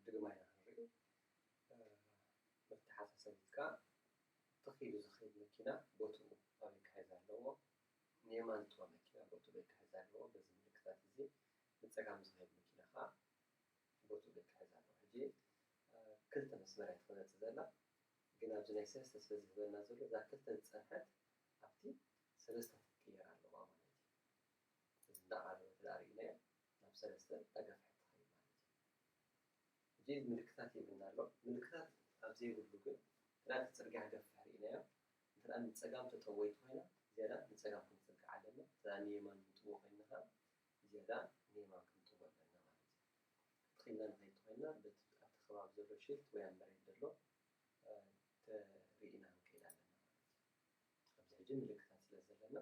ድግማይ ኢና ክንርኢ። መተሓሳሰቢት ከኣ ትኽ ኢሉ ዝኸይድ መኪና ቦትኡ ኣበይ ክሕዝ ኣለዎ፣ ንየማን ዝጥወ መኪና ቦትኡ ኣበይ ክሕዝ ኣለዎ። በዚ ምልክታት እዚ ንጸጋም ዝኸይድ መኪና ከኣ ቦትኡ ኣበይ ክሕዝ ኣለዎ። ሕጂ ክልተ መስመር እያ ትመጽእ ዘላ፣ ግን ኣብዚ ናይ ሰለስተ ስለ ዝህበና ዘሎ እዛ ክልተ ዝጸንሐት ኣብቲ ሰለስተ ክትቅየር ኣለዋ ማለት እዩ። እዚ እንዳዓረበ ተዳሪእናዮ ናብ ሰለስተ እንዳገፍሐት ትኸይድ ማለት እዩ። ሕጂ ምልክታት ይብልና ኣሎ። ምልክታት ኣብ ዘይብሉ ግን እንተ እቲ ጽርግያ ክገፍሕ ርኢናዮ፣ እንተ ንጸጋም ተጠወይቲ ኮይና ዝያዳ ንጸጋም ክንጽግዕ ኣለና፣ እንተ ንየማን ንጥዎ ኮይና ከኣ ዝያዳ ንየማን ክንጥዎ ኣለና ማለት እዩ። ትኽኢልና ንኸይድ ተኾይንና በቲ ኣብቲ ከባቢ ዘሎ ሽልት ወይ ኣብ መሬት ዘሎ ተርኢና ክንከይድ ኣለና ማለት እዩ። ኣብዚ ሕጂ ምልክታት ስለ ዘለና